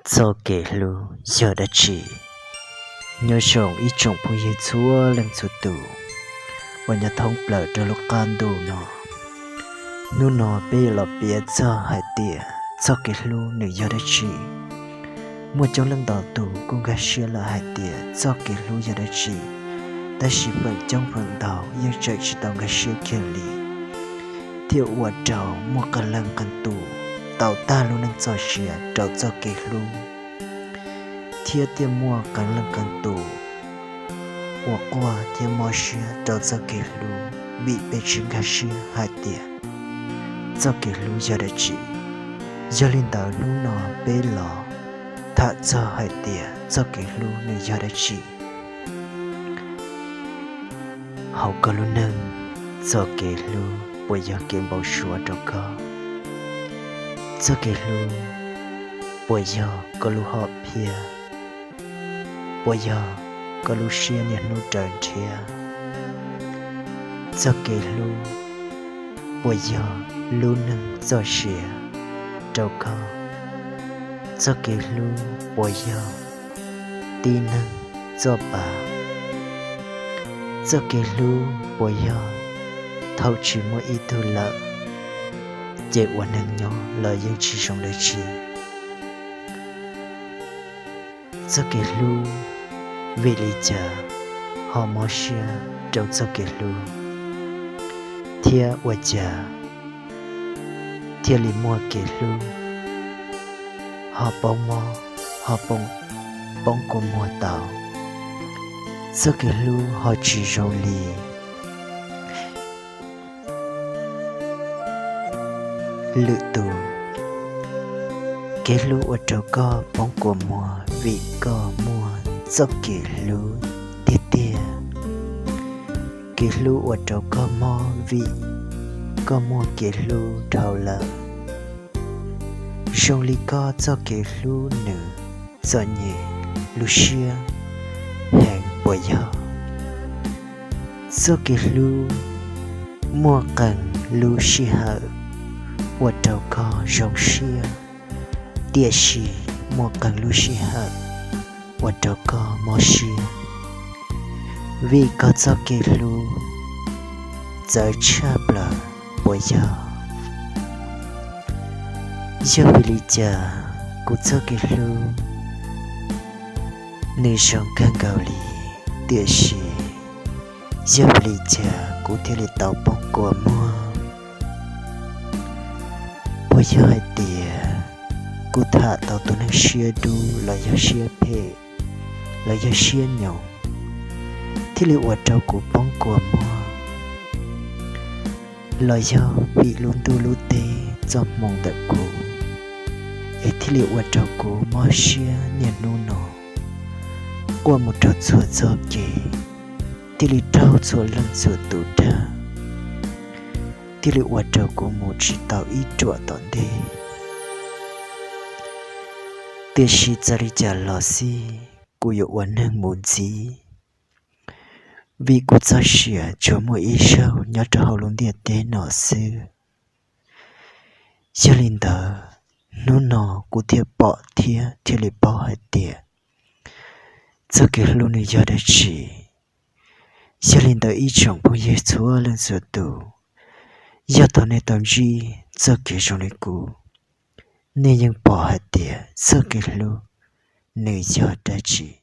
Txoj kev hlub yog dab tsi? Nyob zoo ib tsoom phooj ywg txhua leej txhua tus uas nyob thoob plaws rau lub qab ntuj no. Hnub no peb yuav los piav txog hais tias txoj kev hlub nws yog dab tsi. Muaj coob leej ntau tus kuj nkag siab lawm hais tias txoj kev hlub yog dab tsi, tab sis feem coob feem ntau yeej tseem tsis tau nkag siab kiag li, thiaj ua rau muaj qee leej qee tus tau tag lub neej txoj sia rau txoj kev hlub, thiab thiaj muaj qee leej qee tus uas quaj thiab mob siab rau txoj kev hlub vim peb tsis nkag siab hais tias txoj kev hlub yog dab tsi. Yog li ntawd hnub no peb los tham txog hais tias txoj kev hlub nws yog dab tsi. Hauv koj lub neej, txoj kev hlub puas yog kev npau suav rau koj? Txoj kev hlub puas yog koj lub hom phiaj? Puas yog koj lub siab niaj hnub raws nrhiav? Txoj kev hlub puas yog lub neej txoj sia rau koj? Txoj kev hlub puas yog tib neeg txoj pa? Txoj kev hlub puas yog thaum tsis muaj ib tug lawm, ces ua neeg nyob los yeej tsis zoo dab tsi? Txoj kev hlub, vim li cas ho mob siab rau txoj kev hlub, thiab ua cas thiaj li muaj kev hlub ho poob mob, ho poob kua muag tau? Txoj kev hlub ho tsis zoo li lwm tus. Kev hlub ua rau koj poob kua muag vim koj muaj txoj kev hlub tiag tiag. Kev hlub ua rau koj mob vim koj muaj kev hlub dhau lawm. Zoo li koj txoj kev hlub nws txom nyem lub siab heev puas yog? Txoj kev hlub muaj qee lub sij hawm ua rau koj zoo siab, tiam sis muaj qee lub sij hawm ua rau koj mob siab, vim koj txoj kev hlub txawv tshaj plaws puas yog? Yog vim li cas kuv txoj kev hlub nws zoo kawg nkaus li, tiam sis yog vim li cas kuv thiaj li tau poob kua muag? Puas yog hais tias kuv tham tau tus neeg siab dub los yog siab phem los yog siab nyoos thiaj li ua rau kuv poob kua muag? Los yog vim lub ntuj lub teb txoj hmoo ntawm kuv es thiaj li ua rau kuv mob siab niaj hnub no, quaj mus rau txhua txoj kev, thiaj li raug txhua leej txhua tus dag, thiaj li ua rau kuv mus tsis tau ib ruam tom ntej. Tiam sis txawm li cas los xij kuv yuav ua neeg mus ntxiv, vim kuv txoj sia tsuas muaj ib zaug nyob rau hauv lub ntiaj teb no xwb. Yog li ntawd, hnub no kuv thiaj pom thiab thiaj li paub hais tias txoj kev hlub nws yog dab tsi. Yog li ntawd ib tsoom phooj ywg txhua leej txhua tus, yog thaum nej tau ntsib txoj kev zoo li kuv, nej yeej pom hais tias txoj kev hlub nws yog dab tsi.